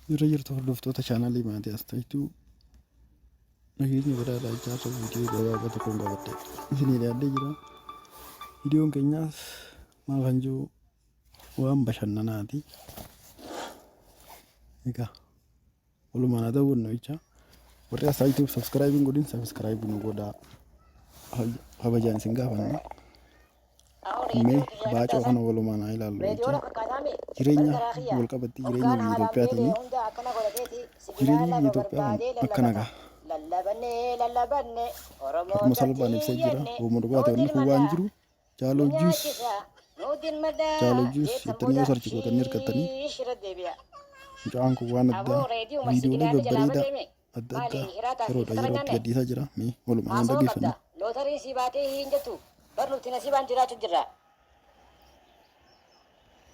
Jirra jirtu hordoftoota chaanaalii Maatiyaas Taayituu nageenya badhaadhaa ijaarsa viidiyoo gabaabaa tokkoon qabadhe isinii dhiyaadhee jira. Viidiyoon keenyaas maal kan jiru waan bashannanaati. Egaa walumaan haa daawwannu jecha warri as Taayituu sabskiraayibii hin godhin sabskiraayibii nu godhaa kabajaan isin gaafanna. Mee baacoo kana walumaan haa ilaallu jecha jireenya wal qabatti jireenya biyya Itoophiyaatiin jireenyi biyya Itoophiyaa kun akkana gaa. Haruma salphaan ibsee jira. Hooma dhugaati wanni kun waan jiru jaaloo juus jaaloo juus jettanii yoo sarchi gootanii argattanii mucaan kun waan addaa viidiyoolee babbareedaa adda addaa yeroodha yerootti gadhiisaa jira. Mee walumaan haa dhaggeeffannu. Lootariin sii baatee hin jettu bar nuti nasiibaan jiraachuu jirra.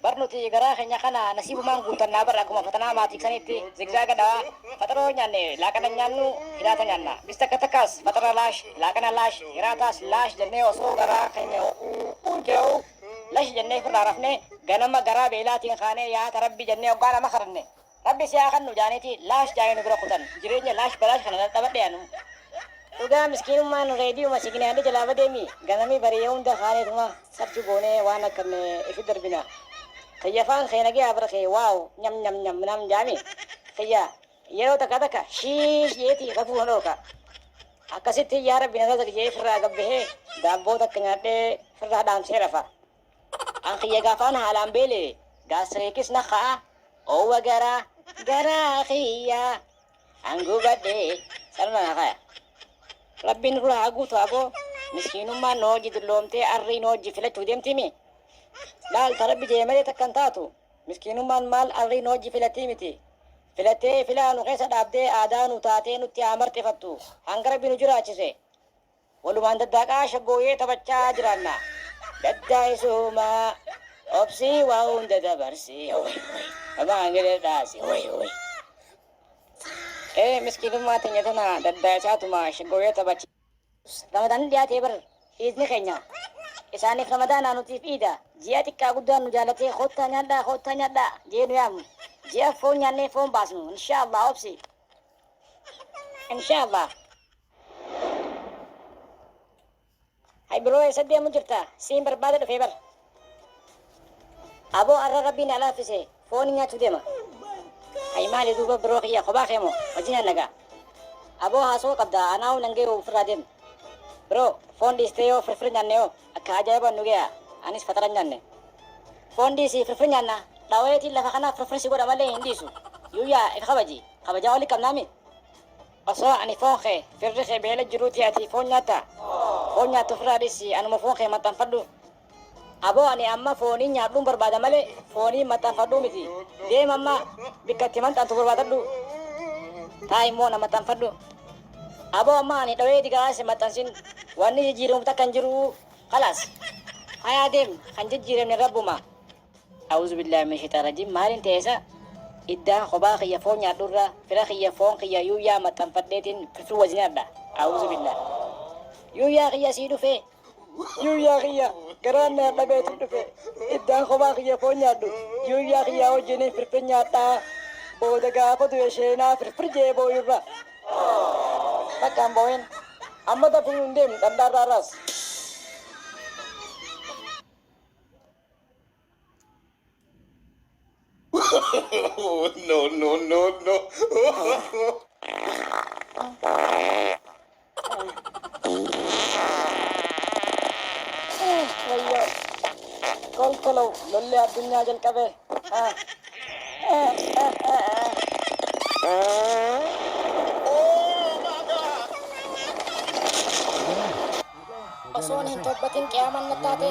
Bar nuti garaa keenya kana nasiibumaan guuttannaa bar akkuma fatanaa maatii sanitti zigzaaga dhawaa faxaroo nyaanne laaqana nyaannu hiraata nyaanna. Bis takka takkaas faxara laash laaqana laash hiraataas laash jennee osoo garaa keenya jiru lash jennee ofirraa rafnee ganama garaa beelaatiin kaanee yaata rabbi jennee hoggaa nama kadhanne. Rabbi si haa kannu jaaniiti laash jaanii nu bira kutan jireenya laash balaash kana dadhabadhe anu. Dhugaa miskiinummaan reediyuma signaalli jalaa badeemi ganamii bari'e hunda kaaneetuma sarchi goonee waan akkanne ifi darbina. Kiyya faan kee nageyaa bar kee waaw nyam nyam nyam minaamin jaami kiyya yeroo takka takka shiish jeeti rafuu na dhorka. Akkasitti yaa rabbi na razaqi jee firraa gabbahee daabboo takka nyaadhee firraa dhaamsee rafa. An kiyya gaafaan haalaan beele gaastiriikis na ka'a oowwa garaa garaa kiyya an gubadhe sanuma na kaya. Rabbiin nurra haa guutu aboo miskiinummaan nu hojii dulloomtee arrii nu hojii filachuu deemtiimi. Laal ta rabbi jee malee takka hin taatu. Miskiinummaan maal arrii nu hojii filattii miti. Filattee filaa nu keessa dhaabdee aadaa nu taatee nutti haa marxifattu hanga rabbi nu jiraachise. Walumaan daddaaqaa shaggooyyee taphachaa jiraanna. Daddaa'isuuma obsii waa hunda dabarsii hoy hoy namaan gadi dhaasi hoy hoy. Ee miskiinummaa teenya tana daddaa'isaatuma shaggooyyee taphachi. Ramadaanni dhiyaatee bar iidni keenya. Isaaniif ramadaanaa nutiif iida. Ji'a xiqqaa guddaan nu jaalatee koottaa nyaadhaa koottaa nyaadhaa jee nu yaamu. Ji'a foon nyaannee foon baasnu. Inshaa Allah obsi. Inshaa Allah. Hay bro eessa deemu jirta? Siin barbaada dhufee bar. Aboo arra rabbiin naa laaffise foon nyaachuu deema. Hay maali duuba bro kiyya kophaa kee moo wajjin annagaa. Aboo haasoo qabda anaahu nan gayu ofirraa deem. Bro foon dhiistee yoo firfir nyaanne yoo akka ajaa'iba nu gaya anis fatara nyaanne. Foon dhiisii firfir nyaanna dhaweetiin lafa kanaa firfir si godha malee hin dhiisu. Yuuyyaa if kabaji kabajaa oli qabnaami. Osoo ani foon kee firri kee beela jiruutii ati foon nyaattaa? Foon nyaattu ofirraa dhiisi anuma foon kee maxxanfadhu. Aboo ani amma fooniin nyaadhuun barbaada malee fooniin maxxanfadhuu miti. Deem amma bikka itti maxxantu barbaadadhu. Taa'i immoo na maxxanfadhu. Aboo amma ani dhawee digaa si maxxansin wanni jijjiiramu takka hin jiru. Kalaas. Hayaa deem kan jijjiiramne rabbuma. A'uuzubillahi mina sheyxaan rajiim maalin ta'e sa iddaan kophaa kiyya foon nyaadhu irra fira kiyya foon kiyya yuuyyaa maxxanfadheetiin firfir wajji nyaadha A'uuzubillah yuuyyaa kiyya sii dhufe yuuyyaa kiyya garaan na dhabeetiin dhufe iddaan kophaa kiyya foon nyaadhu yuuyyaa kiyya wajjiniin firfir nyaadha booda gaafa du'e sheenaa firfir jee booyurra takka hin booyin amma dafii hin deemnu dhandhaarraa raas. No, no, no, no. Wayyoo. Kolkolow lolli addunyaa jalqabe. Ah. Ah, ah, ah, ah. Osoon hin tobbatin qiyaamaan na taate.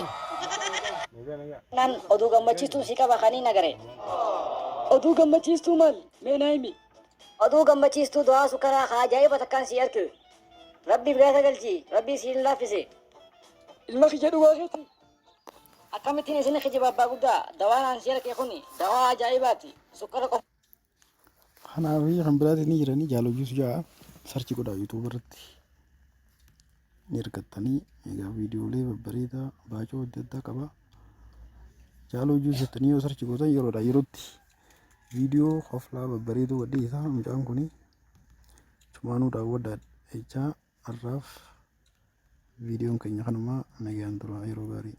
Nan oduu gammachiistuu si qaba kaniin agare. Oduu gammachiistuu maal? Mee naa himi. Oduu gammachiistuu du'aa sukkaraa ka ajaa'iba takkaan sii arke. Rabbiif galata galchi. Rabbii siin laaffise. Ilma kiyya dhugaa keeti. Akkamittiin isin kijiba abbaa guddaa dawaan aan sii arke kuni dawaa ajaa'ibaati. Sukkara qofa. Kanaa fi kan biraatiin ni jiranii jaalojjiisu ja'a sarchi godhaa yuutuub irratti ni argattanii egaa viidiyoolee babbareedaa baacoo adda addaa qaba. Jaalojjiisu jettanii yoo sarchi gootan yeroodhaa yerootti Viidiyoo koflaa babbareedoo gadhiisa mucaan kuni. Chumaanuu daawwadhaa jechaa har'aaf viidiyoon keenya kanumaa, nagaan tura, yeroo gaarii.